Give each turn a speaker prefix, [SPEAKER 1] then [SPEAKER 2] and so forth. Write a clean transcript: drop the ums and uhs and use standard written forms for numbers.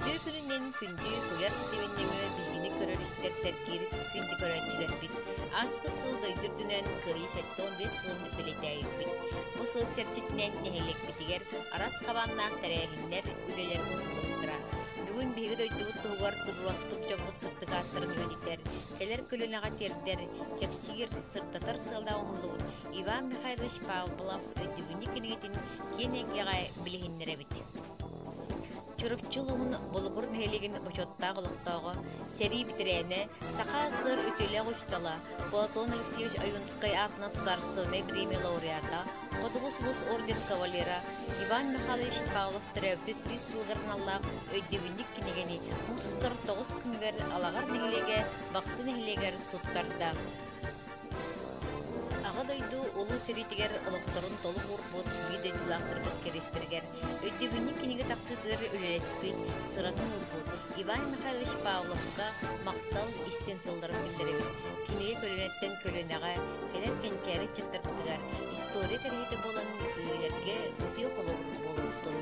[SPEAKER 1] Үтүө күнүнэн күндү куйар ситимин нөҥүө биһигини көрөр-истэр сэргиир күндү көрөөччүлэрбит. Ааспыт сыл дойду үрдүнэн Кыайыы 75 сылын бэлиэтээбиппит. Бу сыл чэрчитинэн нэһилиэкпитигэр араас хабааннаах тэрээһиннэр, үлэлэр ыытыллыбыттара. Бүгүн биһиги дойдубут туһугар турууласпыт дьоммут сырдык ааттарын үйэтитэр, кэлэр көлүөнэҕэ тиэрдэр, кэпсиир, сырдатар сыаллаах оҥоһуллубут Иван Михайлович Павлов өйдөбүнньүк кинигэтин киэн эйгэҕэ билиһиннэрэбит. Чурапчы улууһун Болугур нэһилиэгин бочуоттаах олохтооҕо, сэрии бэтэрээнэ, Саха СССР үтүөлээх учуутала, Платон Алексеевич Ойуунускай аатынан судаарыстыбаннай бириэмийэ лауреата, Хотугу сулус орден кавалера Иван Михайлович Павлов төрөөбүтэ 100 сылыгар аналлаах өйдөбүнньүк кинигэни муус устар тоҕус күнүгэр Алаҕар нэһилиэгэ Бахсы нэһилиэгэр туттарда. Аҕа дойду Улуу сэриитигэр олохторун толук уурбут биир дойдулаахтарбыт кэриэстэригэр өйдөбүнньүк кинигэ тахсыытыгар үлэлэспит, сыратын уурбут Иван Михайлович Павловка махтал истиҥ тылларын биллэрэбит. Кинигэ көлүөнэттэн көлүөнэҕэ, кэлэр кэнчээри ыччаттарбытыгар история кэрэһитэ буолан үйэлэргэ үтүө холобур буолуохтун.